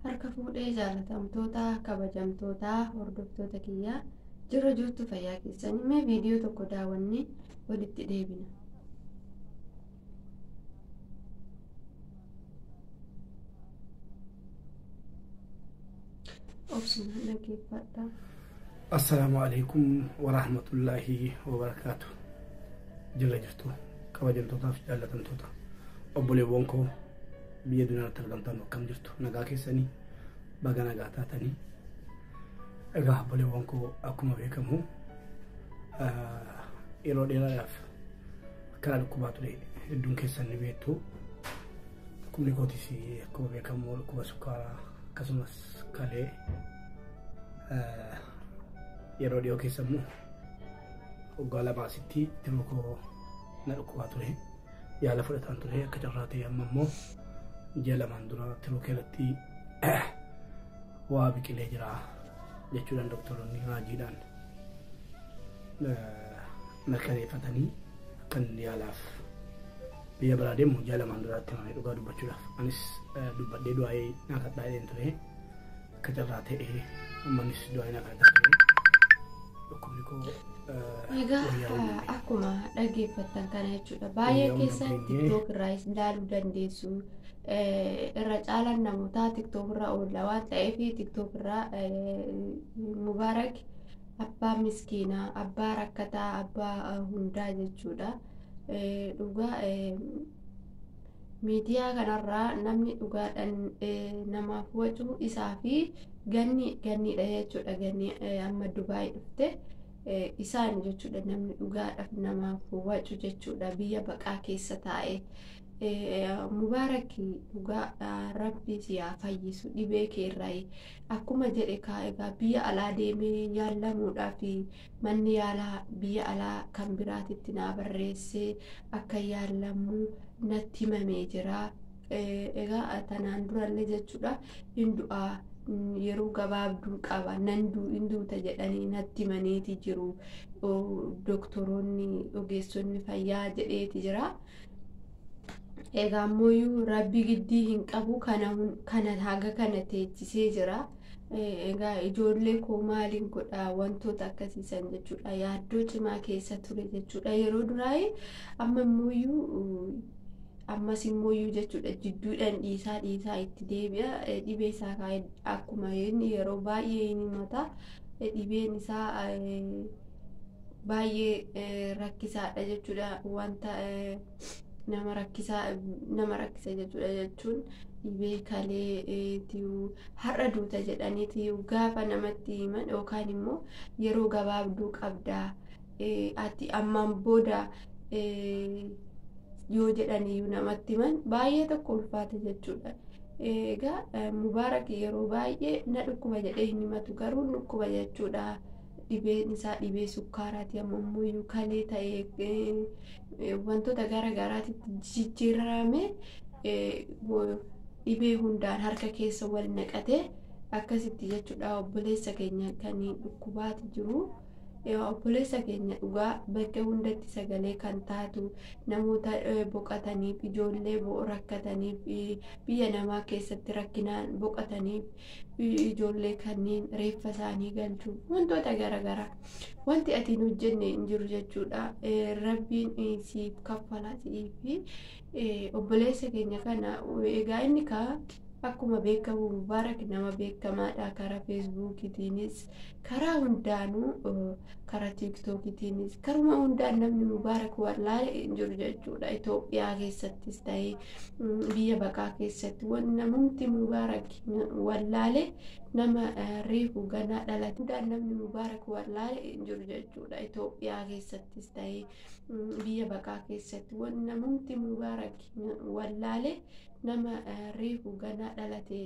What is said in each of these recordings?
Harka fuudhee jaalatamtoota, kabajamtoota, hordoftoota kiyyaa jirra jirtu fayyaa keessanii mee viidiyoo tokko daawwannee walitti deebina. Obsinaan dhaggeeffadha. Assalaamu alaikum warahmatullaahi wabarakaatu. Jirra jirtu kabajamtootaaf jaallatamtoota obboleewwan koo biyya duniyaatti argamtan akkam jirtu nagaa keessanii baga nagaa taatanii. Egaa obboleewwan koo akkuma beekamu yeroo dheeraadhaaf akkana dhukkubaa ture hedduun keessan ni beektu. Dhukkubni kootis akkuma beekamu dhukkuba sukkaaraa akkasumas kalee yeroo dhiyoo keessa immoo waggaa lama asitti tiruu koo na dhukkubaa ture. Yaala fudhataan ture akka carraa ta'e amma immoo ji'a lamaan dura tiruu kee irratti waa biqilee jira jechuudhaan doktoroonni raajiidhaan mirkaneeffatanii akkan yaalaaf biyya biraa deemu ji'a lamaan duraatti himame dhugaa dubbachuudhaaf. Anis dubbadhee du'aayee naa kadhaa jedheen ture akka carraa ta'e ammanis du'aayee naa kadhataa ture dhukkubni koo Egaa wayyaa'uu hin dandeenye. Akkuma dhaggeeffattan kana jechuudha. Baay'ee Wayyaa'uu hin keessan dandeenye. TikTok irraa ilaaluu dandeessu. Irra caalaan namootaa TikTok irra oola waan ta'eef TikTok irraa Mubaarak abbaa miskiinaa, abbaa rakkataa, abbaa hundaa jechuudha. Dhugaa miidiyaa kanarraa namni dhugaadhaan namaaf wacu isaa fi ganni ganniidha jechuudha. Ganni amma Dubaay dhufte isaan jechuudha namni dhugaadhaaf namaaf wacu jechuudha biyya baqaa keessa taa'e. Mubaarak dhugaa rabbi si haa fayyisu dhibee keerraa akkuma jedhe kaa egaa biyya alaa deemee yaalamuudhaaf manni yaalaa biyya alaa kan biraatitti naa barreessee akka yaalamu natti himamee jira. Egaa tanaan durallee jechuudha hin du'aa yeroo gabaabduu qaba nan hin duuta jedhanii natti himaniiti jiru doktoroonni ogeessonni fayyaa jedheeti jira. Egaa ammoo rabbi giddii hin qabu kana haga kana teechisee jira. Egaa ijoollee koo maaliin godhaa wantoota akkasiisan jechuudha yaaddoo cimaa keessa ture jechuudha yeroo duraayee amma immoo ammas immoo jechuudha jidduudhaan dhiisaa dhiisaa itti deebi'a dhibee isaa kaa'e akkuma inni yeroo baay'ee hin himata dhibeen isaa baay'ee rakkisaadha jechuudha wanta nama rakkisaa nama rakkisa jechuudha jechuun dhibee kalee tiyuu har'a duuta jedhanii tiyuu gaafa namatti himan yookaan immoo yeroo gabaabduu qabdaa ati ammaan booda yoo jedhaniyyuu namatti himan baay'ee tokko ulfaata jechuudha. Egaa Mubaarak yeroo baay'ee na dhukkuba jedhee hin himatu garuu dhukkuba jechuudha. Dhibeen isaa dhibee sukkaaraati amma ammoo kalee ta'ee wantoota gara garaatitti jijjiirame dhibee hundaan harka keessa wal naqatee akkasitti jechuudha obboleessa keenya kan dhukkubaati jiru. Obboleessa keenya dhugaa bakka hundatti sagalee kan taatu namoota boqotaniif ijoollee rakkataniif biyya namaa keessatti rakkinaan boqotaniif ijoollee kanneen reeffa isaanii galchuuf wantoota garaagaraa wanti ati hin hojjenne hin jiru jechuudha. Rabbiin siif kaffala siif obboleessa keenya kana egaa inni kaa akkuma beekamu Mubaarak nama beekamaadha karaa feesbuukiitiinis karaa hundaanuu karaa tiiktookiitiinis karuma hundaan namni Mubaarak wallaale hin jiru jechuudha. Itoophiyaa keessattis ta'ee biyya baqaa keessatti namumti Mubaarak wallaale nama reefu ganaa dhalate hundaan namni Mubaarak wallaale hin jiru jechuudha. Itoophiyaa keessattis ta'ee biyya baqaa keessatti namumti Mubaarak wallaale nama reefu ganaa dhalate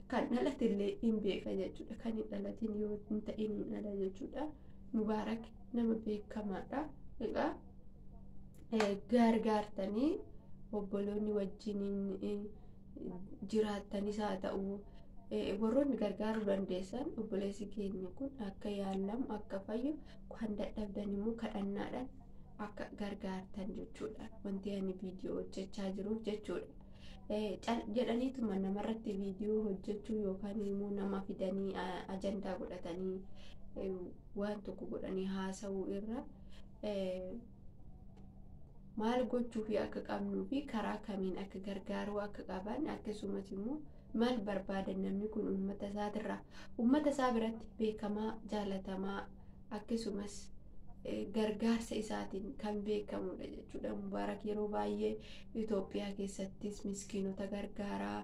kan dhalate illee hin beeka jechuudha. Kan hin dhalatin yoo hin ta'in hin dhala jechuudha. Mubaarak nama beekamaadha. Egaa gargaartanii obboloonni wajjin jiraattanis haa ta'u warroonni gargaaruu dandeessan obboleessi keenya kun akka yaalamu akka fayyu kan dadhabdan immoo kadhannaadhaan akka gargaartan jechuudha. Wanti ani viidiyoo hojjechaa jiruuf jechuudha. Jedhaniituma namarratti viidiyoo hojjechuu yookaan immoo nama fidanii ajandaa godhatanii waan tokko godhanii haasa'uu irra maal gochuu fi akka qabnuu fi karaa kamiin akka gargaaruu akka qaban akkasumas immoo maal barbaadan namni kun uummata isaatirraa uummata isaa biratti beekamaa jaalatamaa akkasumas gargaarsa isaatiin kan beekamudha jechuudha. Mubaarak yeroo baay'ee Itoophiyaa keessattis miskiinota gargaaraa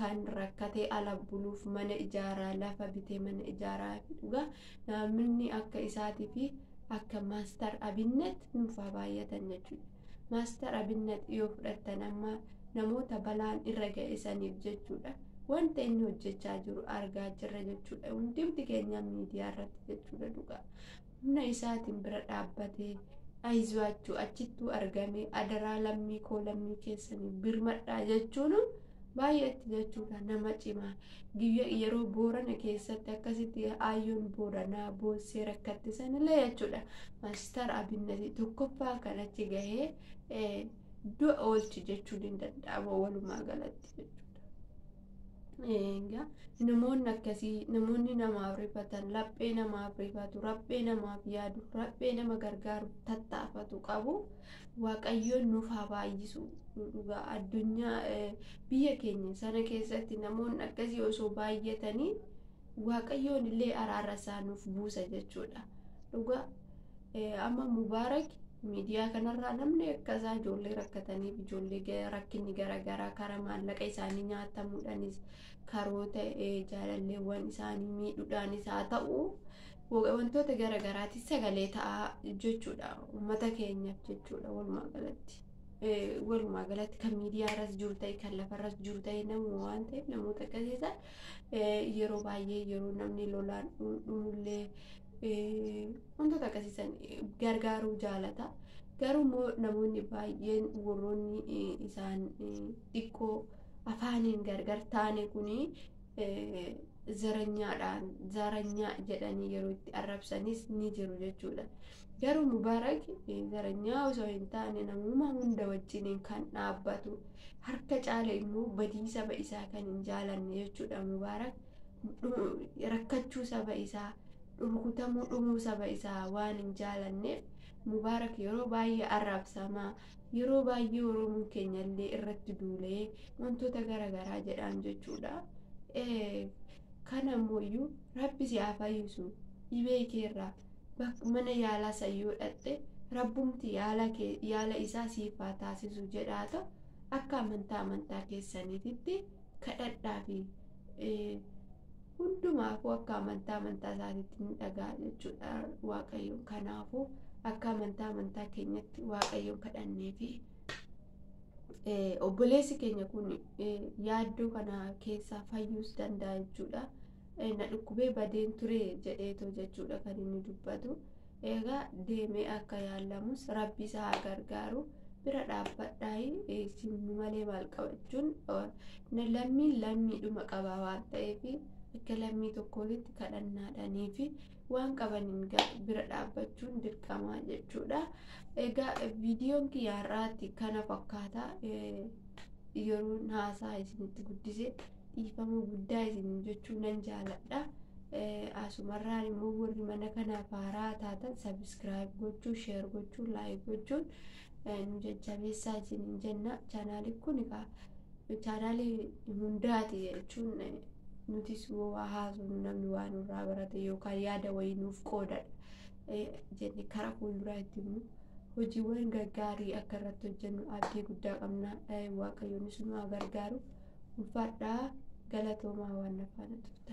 kan rakkatee ala buluuf mana ijaaraa lafa bitee mana ijaaraa dhugaa namni akka isaatii fi akka Maastar Abinnet nuuf haa baay'atan jechuudha. Maastar Abinnet yoo fudhattan amma namoota balaan irra ga'e saniif jechuudha. Wanta inni hojjechaa jiru argaa jirra jechuudha. Hundumti keenya miidiyaa irratti jechuudha dhugaa. Humna isaatiin bira dhaabbatee ayizu'achuu achittuu argame adaraa lammii koo lammii keessanii birmadhaa jechuun baay'eetti jechuudha nama cimaa. Yeroo Boorana keessatti akkasitti aayyoon Booranaa boossee rakkatti sanillee jechuudha. Maastar Abinnet tokkoffaa kan achi gahee du'a oolchi jechuun hin danda'amu walumaa galatti jechuudha. Egaa namoonni akkasii namoonni namaaf rifatan laphee namaaf rifatu raphee namaaf yaadu raphee nama gargaaru tattaafatu qabu Waaqayyoon nuuf haa baay'isu dhugaa addunyaa biyya keenya sana keessatti namoonni akkasii osoo baay'atanii Waaqayyoon illee araara isaa nuuf buusa jechuudha. Dhugaa amma Mubaarak miidiyaa kanarraa namni akkasaa ijoollee rakkataniif ijoollee rakkinni garaagaraa karaa maallaqa isaanii nyaatamuudhaanis karoota jaalalleewwan isaanii miidhuudhaanis haa ta'u wantoota garaagaraatiin sagalee ta'aa jechuudha uummata keenyaaf jechuudha walumaa galatti. Walumaa galatti kan miidiyaarras jiru ta'e kan lafarras jiru ta'e namuma waan ta'eef namoota akkasiisan yeroo baay'ee yeroo namni lolaan dhumullee wantoota akkasiisan gargaaruu jaalata. Garuu immoo namoonni baay'een warroonni isaan xiqqoo afaaniin gargar taane kuni zaranyaadhaan zaranyaa jedhanii yeroo itti arrabsanis ni jiru jechuudha. Garuu Mubaarak zaranyaa osoo hin taane namuma hunda wajjiniin kan dhaabbatu harka caala immoo badii saba isaa kan hin jaalanne jechuudha. Mubaarak rakkachuu saba isaa rukutamuu dhumuu saba isaa waan hin jaalanneef Mubaarak yeroo baay'ee arrabsamaa yeroo baay'ee Oromoon keenya illee irratti duulee wantoota garaagaraa jedhaan jechuudha. Kana ammoo Rabbi si haa fayyisu dhibee keerraa mana yaalaa san yoo dhaqxe rabbumti yaala isaa siif haa taasisu jedhaa ta'u akka amantaa amantaa keessaniititti kadhadhaa fi hundumaafuu akka amantaa amantaa isaatiitti ni dhaga'a jechuudha Waaqayyoon. Kanaafuu akka amantaa amantaa keenyatti Waaqayyoon kadhannee fi obboleessi keenya kun yaaddoo kana keessaa fayyuus danda'a jechuudha. Na dhukkubee badeen ture jedheetoo jechuudha kan inni dubbatu. Egaa deemee akka yaalamus Rabbi isaa haa gargaaru. Bira dhaabbadhaa isin malee maal qabachuun lammiin lammiidhuma qaba waan ta'eef akka lammii tokkootti kadhannaadhaanii fi waan qabaniin bira dhaabbachuun dirqama jechuudha. Egaa viidiyoon kiyya har'aatti kana fakkaata. Yeroon haasaa isinitti guddise dhiifama guddaa isin jechuu nan jaaladha. Asumarraan immoo warri mana kanaaf haaraa taatan sabiskiraayib gochuu, sheer gochuu, laayik gochuun nu jajjabeessaa isiniin jenna. Chaanaaliin kun egaa chaanaalii hundaati jechuun nutis waa haasofnu namni waa nurraa barate yookaan yaada wayii nuuf qoodadha jenne karaa fuulduraa itti immoo hojiiwwan gaggaarii akka irratti hojjennu abdii guddaa qabna. Waaqayyoonis nu haa gargaaru. Ulfaadhaa galatoomaa waan na faana turtan.